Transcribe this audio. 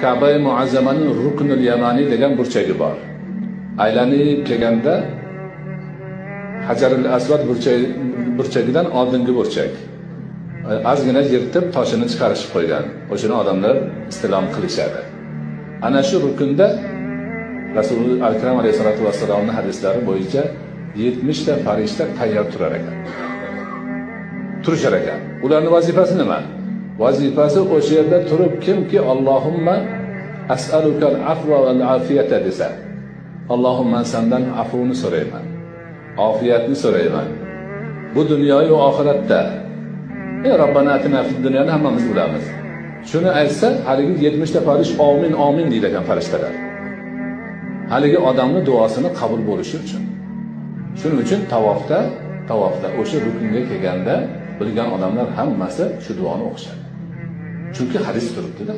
Ka'bai Muazzamaning Ruknul Yamaniy degan burchagi bor. Aylanib kelganda Hajarul Asvad burchagidan oldingi burchak. Ozgina yirtib toshini chiqarishib qo'ygan. O'shani odamlar istilom qilishadi. Ana shu rukunda Rasululloh akram alayhisolatu vassalomning hadislari bo'yicha 70 ta farishta tayyor turar ekan. Turishar ekan. Ularning vazifasi nima? Vazifasi o'sha yerda turib kimki Allohumma as'alukal afva val afiyata desa, Allohim men sendan afvni so'rayman, ofiyatni so'rayman. Bu dunyoyu oxiratda. Ey Robbana atina fid dunyoni hammamiz bilamiz. Shuni aytsa, haligi 70 ta farish omin omin deydi ekan farishtalar. Haligi odamni duosini qabul bo'lishi uchun. Shuning uchun tavofda o'sha rukunga kelganda bilgan odamlar hammasi shu duoni o'qishadi. Chunki hadis turibdi-da.